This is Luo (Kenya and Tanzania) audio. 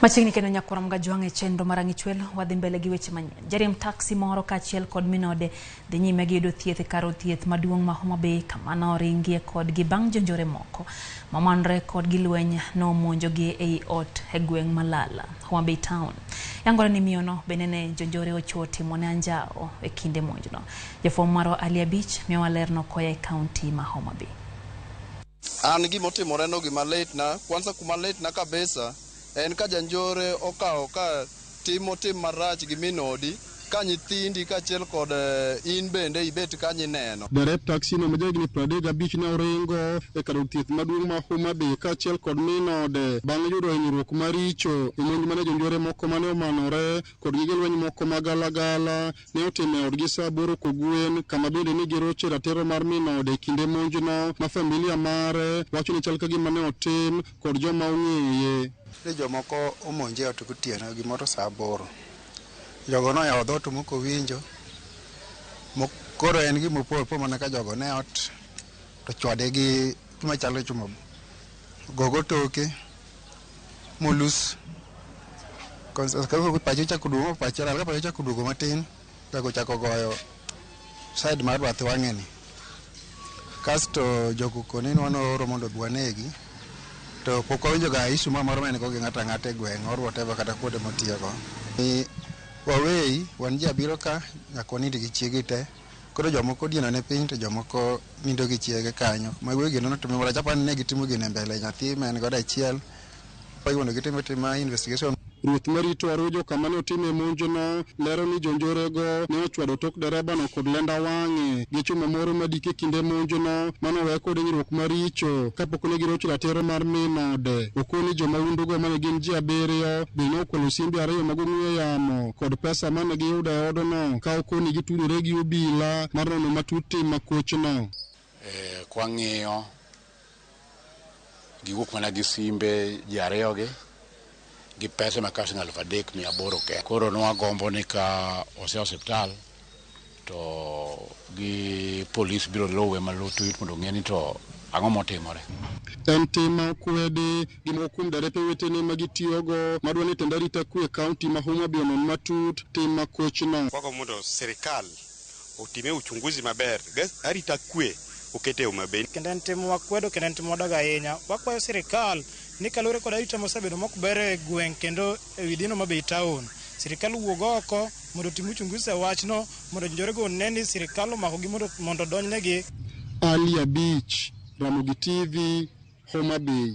Machiegni kendo nyakwar Mgajwang' e chenro mar Ang'ichwel wadhi mbele gi weche manyien. Jariemb taksi moro kaachiel kod minode dhi nyime gi yudo thieth e kar od thieth maduong' ma Homa Bay kama noringie kodgi bang' jonjore moko mamanre kod gi lweny nomonjogi ei ot e gweng' Malala, Homa Bay town. Yangore ni miyono bende ne jonjore ochuo timone anjawo e kinde monjno. Jafwambo marwa Ali Abich miyowa lerno koya e kaunti ma Homa Bay. An gimotimore no gima litna, kwanza kuma litna kabisa en ka janjore okawo ka timo tim marach gi min odi ka nyithindi kaachiel kod in bende ibet kanyo ineno. Derep taksi no ma jahigni 35 ne oringo e kar od thieth maduong' ma Homa Bay kaachiel kod min ode bang' yudo hinyruok maricho e monj mane jonjore moko mane omanore kod gige lweny moko magalagala ne otimo e odgi saa 8 kogwen kama bende ne giroche ratiro mar min ode e kinde monjno ma familia mare wacho ni chal ka gima ne otim kod joma ong'eye. Ni jomoko omonje e ot gotieno gimoro saa 8. Jogo noyawo dhoot mok owinjo. Koro en gima opo opo mana ka jogo ne ot to chwade gi gima chalo chuma gogo toke molus. Pache ochako duogo, pache lal, ka pache ochako duogo matin, jogo ochako goyo side mar bath wang'e ni. Kasto jogo koni ne wanooro mondo obi wanegi. To pok wawinjo ga issue moro amora ma en go gi ng'ato ang'ata e gweng' or whatever kata kuonde motiyogo. Ni wawei wan ji abiriyo ka nyaka wanind gi chiege te. Koro jomoko odieno ne piny to jomoko nindo gi chiege kanyo. Mago gino notimo marach apani ne gitimo gino e mbele nyathi ma en godo achiel. Mondo gitim atima investigation. Ruoth marito Arujo kama ne otime monjno lero ni jonjorego ne ochwado tok derebano kod lenda wang'e gi chuma moro madike kinde monjno manowe kod hinyruok maricho kapok ne girocho ratiro mar min ode. Okoni jomahundugo mane gin ji 7 be ne okwalo simbe 2 mag ong'we yamo kod pesa mane giyudo e odno ka okoni gitudore gi obila mar nono matut tim makochno. Kwang'iyo giwuok mana gi simbe ji 2 gi gi pesa ma ka siling 3,800 ke. Koro nwagombo ni ka ose osiptal to gi polis biro luwe malutut mondo ong'e ni to ang'o motimore. En tim ma okwedi gi moko kuom derepe wetene ma gitiyogo madwa ni tend arita kwe e kaunti ma Homa Bay onon matut tim makochno. Wagombo mondo sirikal otime uchunguzi maber, arita kwe okete e Homa Bay. Kendo en tim wakwedo kendo en tim wadago ahinya. Wakwayo sirikal ni kaluwore kod arita mosebedo mok ber e gweng' kendo e within Homa Bay town. Sirikal owuog oko mondo otim uchunguzi e wachno mondo jonjorego one ni sirikal omakogi mondo odonjnegi. Ali Abich, Ramogi TV, Homa Bay.